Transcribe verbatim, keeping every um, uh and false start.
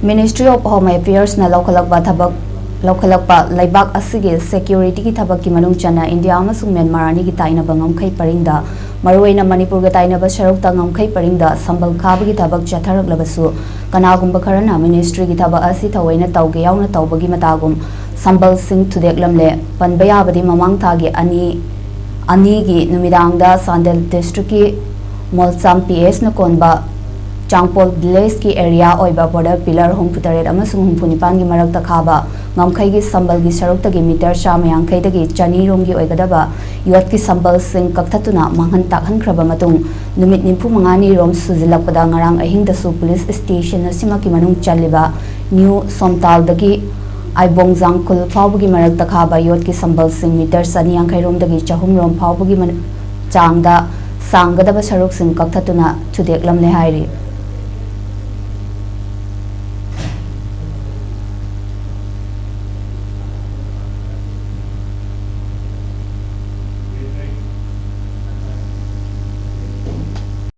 Ministry of Home Affairsꯅ ꯂꯧꯈꯠꯂꯛꯄ ꯊꯕꯛ ꯂꯧꯈꯠꯂꯛꯄ ꯂꯩꯕꯥꯛ ꯑꯁꯤꯒꯤ securityꯒꯤ ꯊꯕꯛꯀꯤ ꯃꯅꯨꯡ ꯆꯟꯅ ꯏꯟꯗꯤꯌꯥ ꯑꯃꯁꯨꯡ ꯃ꯭ꯌꯥꯟꯃꯥꯔ ꯑꯅꯤꯒꯤ ꯇꯥꯏꯅꯕ ꯉꯝꯈꯩ ꯄꯔꯤꯡꯗ, ꯃꯔꯨꯑꯣꯏꯅ ꯃꯅꯤꯄꯨꯔꯒ ꯇꯥꯏꯅꯕ ꯁꯔꯨꯛꯇ ꯉꯝꯈꯩ ꯄꯔꯤꯡꯗ ꯁꯝꯕꯜ ꯈꯥꯕꯒꯤ ꯊꯕꯛ ꯆꯠꯊꯔꯛꯂꯕꯁꯨ, ꯀꯅꯥꯒꯨꯝꯕ ꯈꯔꯅ ministryꯒꯤ ꯊꯕꯛ ꯑꯁꯤ ꯊꯑꯣꯏꯅ ꯇꯧꯒꯦ ꯌꯥꯎꯅ ꯇꯧꯕꯒꯤ ꯃꯇꯥꯒꯨꯝ ꯁꯝꯕꯜꯁꯤꯡ ꯊꯨꯗꯦꯛꯂꯝꯂꯦ꯫ ꯄꯟꯕ ꯌꯥꯕꯗꯤ ꯃꯃꯥꯡ ꯊꯥꯒꯤ ꯑꯅꯤ, ꯑꯅꯤꯒꯤ ꯅꯨꯃꯤꯗꯥꯡꯗ ꯆꯥꯟꯗꯦꯜ districtꯀꯤ ꯃꯣꯜꯆꯥꯝ PSꯅ ꯀꯣꯟꯕ ꯆꯥꯡꯄꯣꯜ villageꯀꯤ area ꯑꯣꯏꯕ border pillar ꯍꯨꯝꯐꯨ ꯇꯔꯦꯠ ꯑꯃꯁꯨꯡ ꯍꯨꯝꯐꯨ ꯅꯤꯄꯥꯟꯒꯤ ꯃꯔꯛꯇ ꯈꯥꯕ ꯉꯝꯈꯩꯒꯤ ꯁꯝꯕꯜꯒꯤ ꯁꯔꯨꯛꯇꯒꯤ meter ꯆꯥꯝꯃ ꯌꯥꯡꯈꯩꯗꯒꯤ ꯆꯅꯤ ꯔꯣꯝꯒꯤ ꯑꯣꯏꯒꯗꯕ ꯌꯣꯠꯀꯤ ꯁꯝꯕꯜꯁꯤꯡ ꯀꯛꯊꯠꯇꯨꯅ ꯃꯥꯡꯍꯟ ꯇꯥꯛꯍꯟꯈ꯭ꯔꯕ ꯃꯇꯨꯡ, ꯅꯨꯃꯤꯠ ꯅꯤꯐꯨ ꯃꯉꯥꯅꯤ ꯔꯣꯝ ꯁꯨꯖꯤꯜꯂꯛꯄꯗ ꯉꯔꯥꯡ ꯑꯍꯤꯡꯗꯁꯨ police station ꯑꯁꯤꯃꯛꯀꯤ ꯃꯅꯨꯡ ꯆꯜꯂꯤꯕ ꯅ꯭ꯌꯨ ꯁꯣꯝꯇꯥꯜꯗꯒꯤ ꯑꯥꯏꯕꯣꯡ ꯖꯥꯡꯈꯨꯜ ꯐꯥꯎꯕꯒꯤ ꯃꯔꯛꯇ ꯈꯥꯕ ꯌꯣꯠꯀꯤ ꯁꯝꯕꯜꯁꯤꯡ meter ꯆꯅꯤ ꯌꯥꯡꯈꯩ ꯔꯣꯝꯗꯒꯤ ꯆꯍꯨꯝ ꯔꯣꯝ ꯐꯥꯎꯕꯒꯤ ꯃꯅꯨ-, ꯆꯥꯡꯗ ꯁꯥꯡꯒꯗꯕ ꯁꯔꯨꯛꯁꯤꯡ ꯀꯛꯊꯠꯇꯨꯅ ꯊꯨꯗꯦꯛꯂꯝꯂꯦ ꯍꯥꯏꯔꯤ꯫